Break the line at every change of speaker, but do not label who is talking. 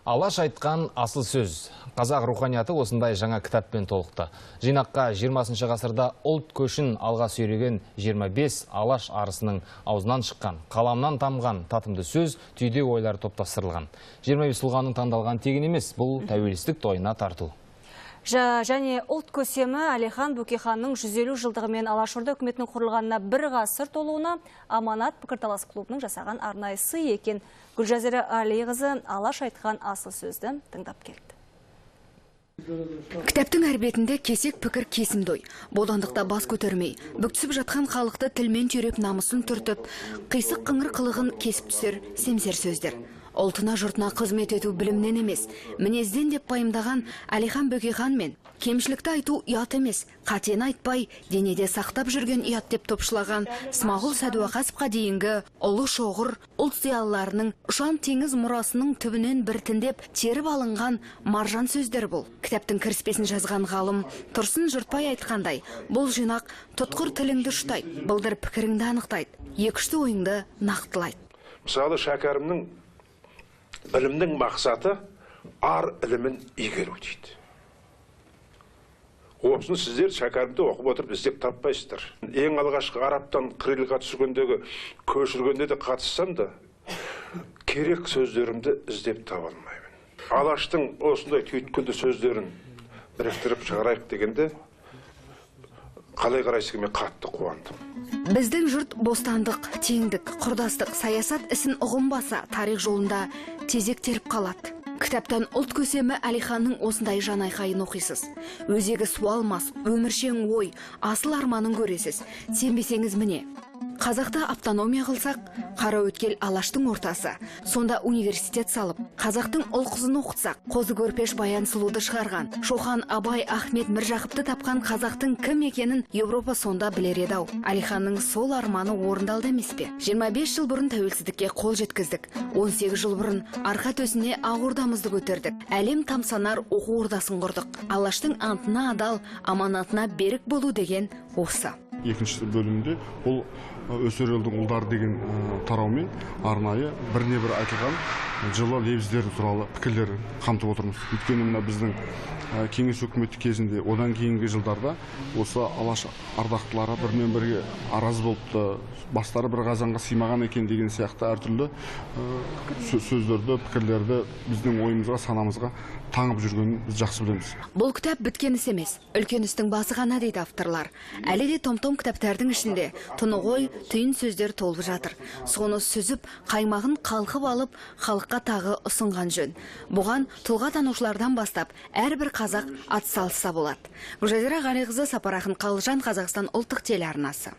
Алаш айтқан асыл сөз. Қазақ руханияты осындай жаңа кітаппен толықты. Жинаққа 20 ғасырда ұлт көшін алға сүйреген 25 Алаш арысының аузынан шыққан, қаламнан тамған татымды сөз, түйде ойлар топтастырылған. 25 тұлғаның таңдалған тегін емес, бұл тәуелсіздік тойына тарту.
Және ұлт көсемі Әлихан Бөкейханның 150 жылдығы мен Алашорда үкіметінің құрылғанына бір ғасыр толуына Аманат пікірталас клубының жасаған арнайы сый екен. Гүлжазира Әлиқызы Алаш айтқан асыл сөзді тыңдап келді.
Кітаптың әр бетінде кесек пікір, кесімді ой. Бодандықта бас көтермей, бүктүсіп жатқан халықты тілмен түйреп, намысын түртіп, қисық қыңыр қылығын кесіп түсер семсер сөздер. Ұлтына, жұртына қызмет ету білімнен емес, мінезден деп пайымдаған Әлихан Бөкейхан мен кемшілікті айту ұят емес, қатені айтпай, денеде сақтап жүрген ұят деп топшылаған Смағұл Сәдуақасовқа дейінгі ұлы шоғыр ұлт зиялыларының ұшан теңіз мұрасының түбінен біртіндеп теріп алынған маржан сөздер бұл. Кітаптың кіріспесін жазған ғалым Тұрсын Жұртбай айтқандай, бұл жинақ тұтқыр тіліңді ұштайды, былдыр пікіріңді анықтайды, екішті ойыңды нақтылайды.
Мысалы, Шәкәрімнің білімнің мақсаты ар ілімін игеру дейді. Осыны сіздер Шәкәрімді оқып отырып іздеп таппайсыздар. Ең алғашқы арабтан кириллға түсіргендегі, көшіргенде де қатыссам да, керек сөздерімді іздеп таба алмаймын. Алаштың осындай түйткілді сөздерін біріктіріп шығарайық дегенде, қалай қарайсың, мен қатты қуандым.
Біздің жұрт бостандық, теңдік, құрдастық, саясат ісін ұғынбаса, тарих жолында тезек теріп қалады. Кітаптан ұлт көсемі Әлиханның осындай жан айқайын оқисыз. Өзегі суалмас, өміршең ой, асыл арманын көресіз. Сенбесеңіз міне. Қазақта автономия қылсақ, Қараөткел Алаштың ортасы. Сонда университет салып, қазақтың ұл қызын оқытсақ, Қозы Көрпеш Баян Сұлуды шығарған, Шоқан, Абай, Ахмет Міржақыпты тапқан қазақтың кім екенін Европа сонда білер еді-ау. Әлиханның сол арманы орындалды емес пе? 25 жыл бұрын тәуелсіздікке қол жеткіздік. 18 жыл бұрын арқа төсіне ақ ордамызды көтердік. Әлем тамсанар оқу ордасын құрдық. Алаштың антына адал, аманатына берік болу деген осы.
Екінші бөлімде бұл Өсер елдің ұлдары деген тараумен арнайы біріне бір айтылған жылы лебіздер туралы пікірлер қамтып отырмыз. Өйткені мына біздің кеңес үкіметі кезінде, одан кейінгі жылдарда осы Алаш ардақтылары бірімен бірге араз болыпты, бастары бір қазанға сыймаған екен деген сияқты әртүрлі сөздерді, пікірлерді біздің ойымызға, санамызға таңып жүргенін біз жақсы білеміз.
Бұл кітап біткен іс емес, үлкен істің басы ғана дейді авторлар. Әлі де том-том кітаптардың ішінде тұнық ой, түйін сөздер толып жатыр. Соны сүзіп, қаймағын қалқып алып, халыққа тағы ұсынған жөн. Бұған тұлға танушылардан бастап, әрбір қазақ атсалысса болады. Гүлжазира Ғалиқызы, Сапар Ақын Қалжан, Қазақстан ұлттық телеарнасы.